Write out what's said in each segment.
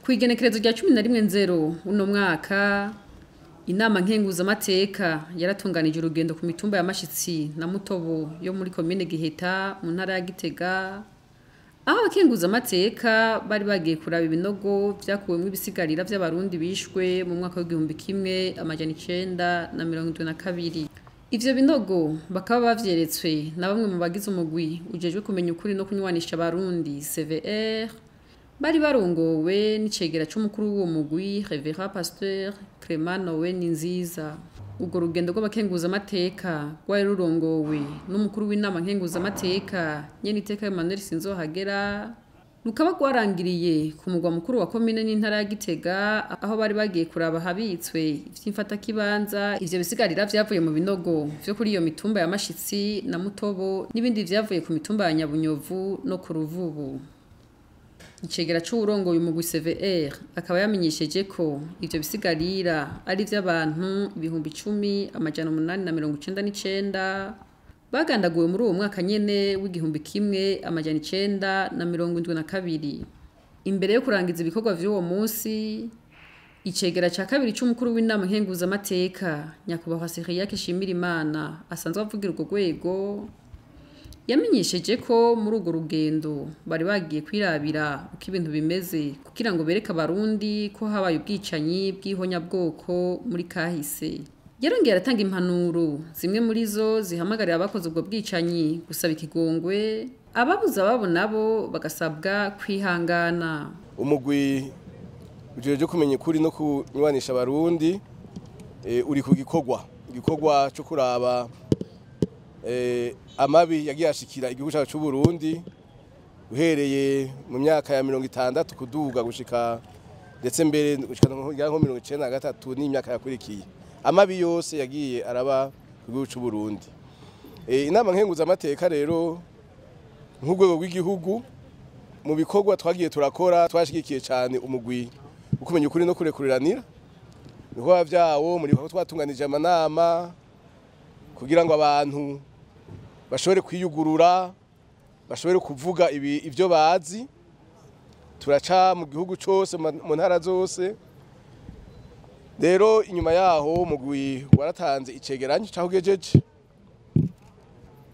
Kw'igenekerezo rya 11.0 uno mwaka, inama nkenguzamateka yaratunganije urugendo ku mitumba ya Mashitsi na Mutobo yo muri komine Giheta mu ntara ya Gitega, aho abakenguzamateka bari bagiye kuraba ibinogo vyakuwemwo ibisigarira vy'abarundi bishwe mu mwaka w'1972. Ivyo binogo bakaba bavyeretswe na bamwe mu bagize umugwi ujejwe kumenya ukuri no kunywanisha abarundi CVR, bari barongowe n'icegera c'umukuru w'uwo mugwi Reverend Pasteur Clement Noé Ninziza. Urwo rugendo rw'abakenguzamateka rwari rurongowe n'umukuru w'inama nkenguzamateka Nyeniteka Emmanuel Sinzohagera, rukaba rwarangiriye ku mugwa mukuru wa komine n'intara ya Gitega, aho bari bagiye kuraba habitswe ivy'imfatakibanza ivyo bisigarira vyavuye mu binogo vyo kuri iyo mitumba ya Mashitsi na Mutobo n'ibindi vyavuye ku mitumba ya Nyabunyovu no ku Ruvubu. Icegera c'uwurongoye umugwi CVR akaba yamenyesheje ko ivyo bisigarira ari ivy'abantu 10,899 bagandaguwe muri uwo mwaka nyene w'1972. Imbere yo kurangiza ibikorwa vy'uwo munsi, icegera ca kabiri c'umukuru w'inama nkenguzamateka Nyakubahwa Cyriaque Shimirimana asanzwe avugira urwo rwego, yamenyesheje ko muri urwo rugendo bari bagiye kwirabira uko ibintu bimeze kugira ngo bereke abarundi ko habaye ubwicanyi bw'ihonyabwoko muri kahise. Yarongeye aratanga impanuro zimwe muri zo zihamagarira abakoze ubwo bwicanyi gusaba ikigongwe, ababuze ababo nabo bagasabwa kwihangana. Umugwi ujejwe kumenya ukuri no kunywanisha abarundi uri ku gikorwa cyo kuraba amabi yagiye ashikira igihugu cyacu cy'u Burundi uhereye mu myaka ya 60 kuduga gushika ndetse mbere gushika nko 93 n'imyaka yakurikiye, amabi yose yagiye araba ku gihugu cy'u Burundi. Inama nkenguzamateka rero nk'urwego rw'igihugu mu bikorwa twagiye turakora twashigikiye cyane umugwi ukumenya ukuri no kurekuriranira ibikorwa vyawo. Muri ko twatunganije amanama kugira ngo abantu bashobore kwiyugurura, bashobore kuvuga ibyo bazi. Turaca mu gihugu cyose, mu ntara zose. Rero inyuma yaho umugwi waratanze icegeranyo caho ugejeje,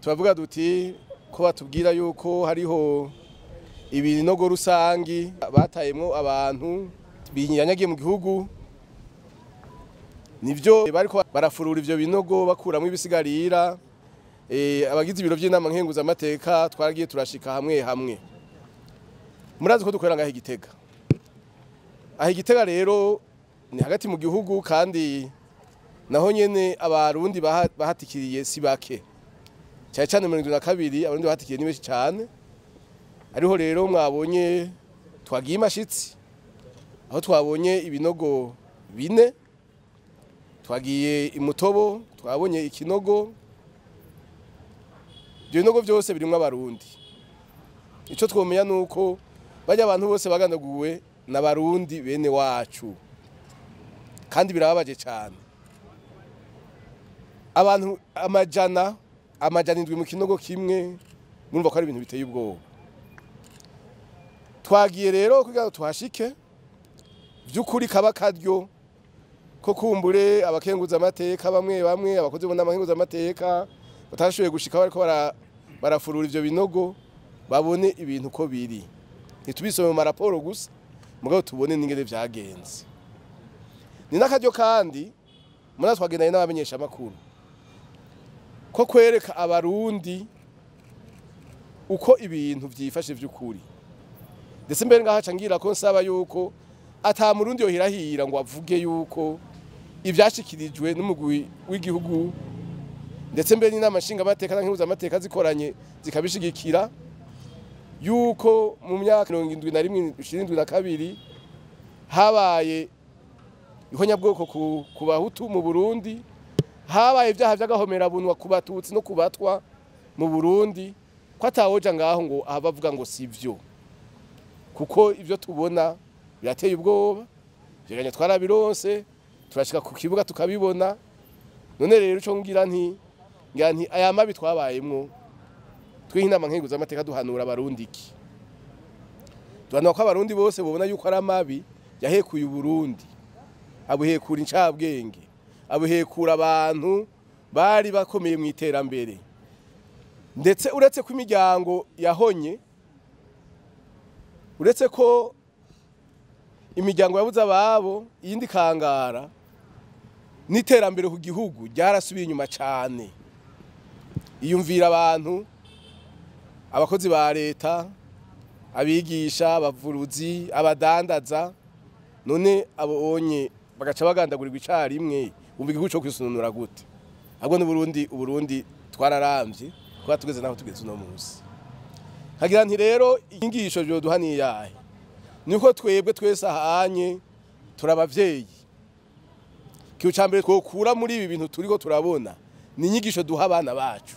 turavuga duti ko batubwira yuko hariho ibinogo rusangi batayemwo abantu binyanyagiye mu gihugu, nivyo bariko barafurura ivyo binogo bakuramwo ibisigarira. Abagize ibiro by'inama nkenguzamateka twaragiye turashika hamwe hamwe. Murazi ko dukorera ngaho Igitega. Aho Igitega rero ni hagati mu gihugu, kandi naho nyene abarundi bahatikiriye si bake, cyane cyane 72 abarundi bahatikiriye ni benshi cyane. Ariho rero mwabonye twagiye Mashitsi, aho twabonye ibinogo 4, twagiye Imutobo twabonye ikinogo. Ibyo binogo byose birimwo abarundi. Ico twomenya nuko bajya abantu bose bagandaguwe n'abarundi bene wacu, kandi birababaje cyane. Abantu amajana 7 mu kinogo kimwe, murumva ko ari ibintu biteye ubwoba. Twagiye rero kugira ngo tuhashike vy'ukuri kaba karyo ko kumbure abakenguzamateka bamwe bamwe abakozi bo n'abakenguzamateka batashoboye gushika bariko barafurura ivyo binogo, babone ibintu ko biri. Ntitubisome mu maraporo gusa, mugabo tubone n'ingene vyagenze. Ni n'akaryo kandi muri twagendanye n'abamenyesha makuru ko kwereka abarundi uko ibintu vyifashe vy'ukuri. Ndetse mbere ngaha ngira ko nsaba yuko ata murundi yohirahira ngo avuge yuko ivyashikirijwe n'umugwi w'igihugu, ndetse mbere n'inama nshingamateka na nkenguzamateka zikoranye zikabishigikira, yuko mu myaka 71 72 habaye ihonyabwoko ku bahutu mu Burundi, habaye ibyaha by'agahomerabunwa ku batutsi no ku batwa mu Burundi, ko atawoja ngaho ngo abavuga ngo sivyo, kuko ivyo tubona birateye ubwoba. Vyegeranya twarabironse, turashika ku kibuga tukabibona. None rero ico ngira nti aya mabi twabayemwo tw'inama nkenguzamateka duhanura abarundi iki? Duhanura ko abarundi bose bobona yuko ari amabi Yahekuye Uburundi, abuhekura incabwenge, abuhekura abantu bari bakomeye mu iterambere. Ndetse uretse ko imiryango yahonye, uretse ko imiryango yabuze ababo, iyindi kangara, n'iterambere ku gihugu ryarasubiye inyuma cyane. Iyumvira abantu, abakozi ba leta, abigisha, abavuruzi, abadandaza, none abo onye bagaca bagandagurirwa icarimwe, umva igihugu co kwisununura gute? Ahubwo n'Uburundi, Uburundi twararamvye kuba tugeze naho tugeze uno munsi. Nkagira nti rero inyigisho vyoduha ni iyahe? Niko twebwe twese ahanye turabavyeyi. Ikintu ca mbere twokura muri ibi bintu turiko turabona ni inyigisho duha abana bacu.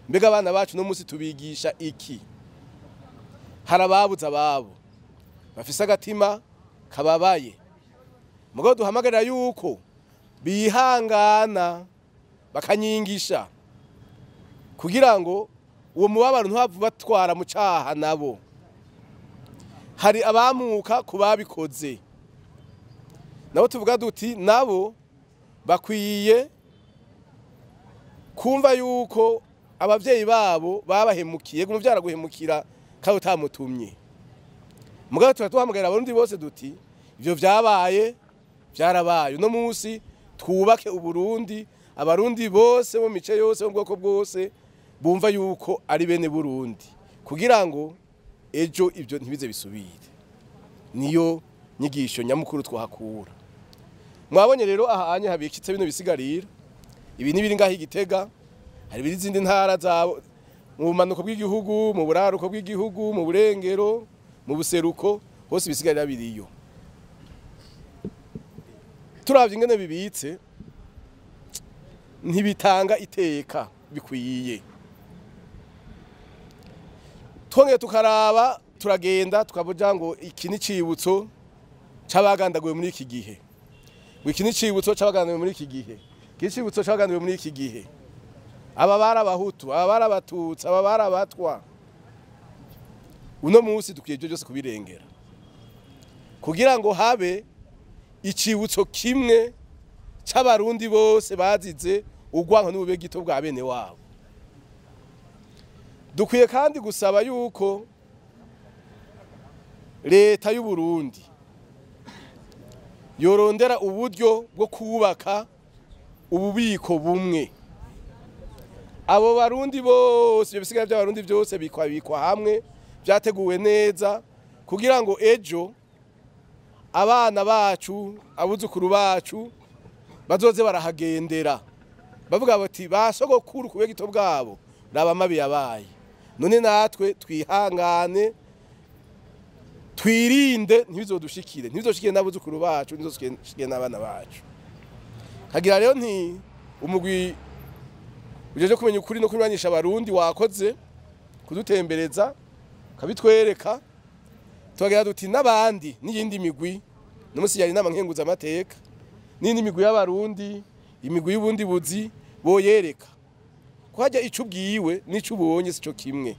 Mbega abana bacu no munsi tubigisha iki? Hari ababuze ababo bafise agatima kababaye, mugabo duhamagarira yuko bihangana bakanyingisha kugira ngo uwo mubabaro ntuhave ubatwara mu caha nabo. Hari abamuka ku babikoze, nabo tuvuga duti nabo bakwiye kumva yuko abavyeyi babo babahemukiye, umuvyara guhemukira kandi utamutumye. Mugabo tuba duhamagarira Abarundi bose duti ivyo vyabaye vyarabaye, uno munsi twubake Uburundi, Abarundi bose bo mice yose bo bwoko bwose bumva yuko ari bene Burundi, kugira ngo ejo ivyo ntibize bisubire. Niyo nyigisho nyamukuru twahakura. Mwabonye rero ahanye habikitse bino bisigarira, ibi nibiri ngaho Igitega, hari ibiri izindi ntara za mu bumanuko bw'igihugu, mu buraruko bw'igihugu, mu burengero, mu buseruko, hose ibisigarira biriyo. Turavye ingene bibitse ntibitanga iteka bikwiye. Twongeye tukaraba, turagenda tukavuga ngo iki ni cibutso c'abagandaguwe muri iki gihe, ngo iki ni cibutso c'abagandaguwe muri iki gihe, iki cibutso c'abagandaguwe muri iki gihe. Aba bari Abahutu, aba bari Abatutsi, aba bari Abatwa. Uno munsi dukwiye ivyo byose kubirengera kugira ngo habe icibutso kimwe c'Abarundi bose bazize urwanko n'ububegito bwa bene wabo. Dukwiye kandi gusaba yuko leta y'u Burundi yorondera uburyo bwo kubaka ububiko bumwe. Abo Barundi bose, ibyo bisigaye by'Abarundi byose bikwabikwa hamwe, byateguwe neza kugira ngo ejo abana bacu, abuzukuru bacu bazoze barahagendera bavuga bati ba sogokuru ku bwegito bwabo raba mabi yabaye. None natwe twihangane, twirinde ntibizodushikire, ntibizoshikire n'abuzukuru bacu, ntibizoshikire n'abana bacu. Kagira rero nti umugwi ujeje kumenya ukuri no kunywanisha Abarundi wakoze kudutembereza kabitwereka, tukagira duti n'abandi n'iyindi migwi. N'umusi yari inama nkenguza amateka n'indi migwi y'Abarundi, imigwi y'ubundi buzi boyereka ko hajya ico ubwiwe n'ico ubonye sico kimwe,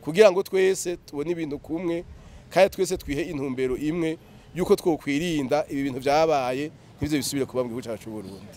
kugira ngo twese tubone ibintu kumwe kandi twese twihe intumbero imwe yuko twokwirinda ibi bintu vyabaye ntibize bisubire kuba mu gihugu cacu c'Uburundi.